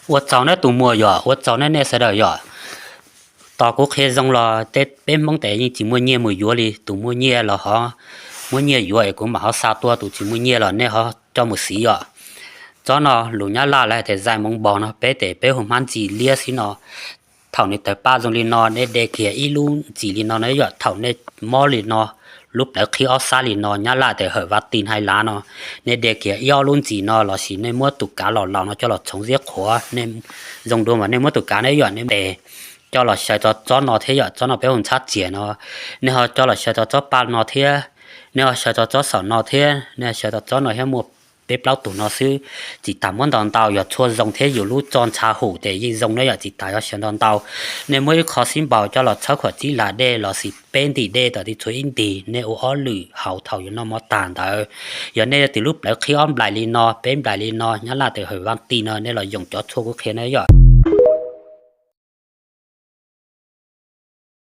Ua tsaug nawb tus muam yom, ua tsaug nawb nej sawv daws yom. Tos kuv qhia zoo los tej peb Hmoob tes yeej tsis muaj nyiaj mus yuav li, tus muaj nyiaj los ho muab nyiaj yuav es kuv mam ho xa tuaj, tus tsis muaj nyiaj los nej ho coj mus siv yom. Tsob no lus Nyab Laj lawv hais tias zais moov npos no, peb tes peb hu hmab ntsis liab xwb no. Thaum nws tawg paj zoo li no nej de kiag ib lub ntsis li no na yom, thaum nej mob li no, lub plawv qhib ob sab li no, Nyab Laj tes hawm vaj ti hais lav no, nej de kiag ib ob lub ntsis no lossis nej muab tus kav los laus no coj los txhoov ziab qhuav, nej zoo dua mas nej muab tus kav na yom, nej tes coj los xyaw tau tsob no thiab yom, tsob no peb hu ntxhab txias no, nej ho coj los xyaw tau tsob paj no thiab, nej ho xyaw tau tsob saum no thiab, nej xyaw tau tsob no thiab, muaj peb plaub tus no xwb. Tsis tas muab ntau ntau, yog txhua zoo thiab yus lub txoj ntsha hum tes yeej zoo na yom, tsis tas yuav xyaw ntau ntau. Nej muab ib qho xib npaus coj los txhawb kom tsib las dej lossis peb ntim dej tom ti txhua ib ntim, nej ua ob lwm haus thaum yuav noj mov tag ntawd. Yog nej twb lub plawv qhib ob nplais li no, peb nplais li no, Nyab Laj tes hawm vaj ti no, nej los yoom cov tshuaj kuv qhia na yom.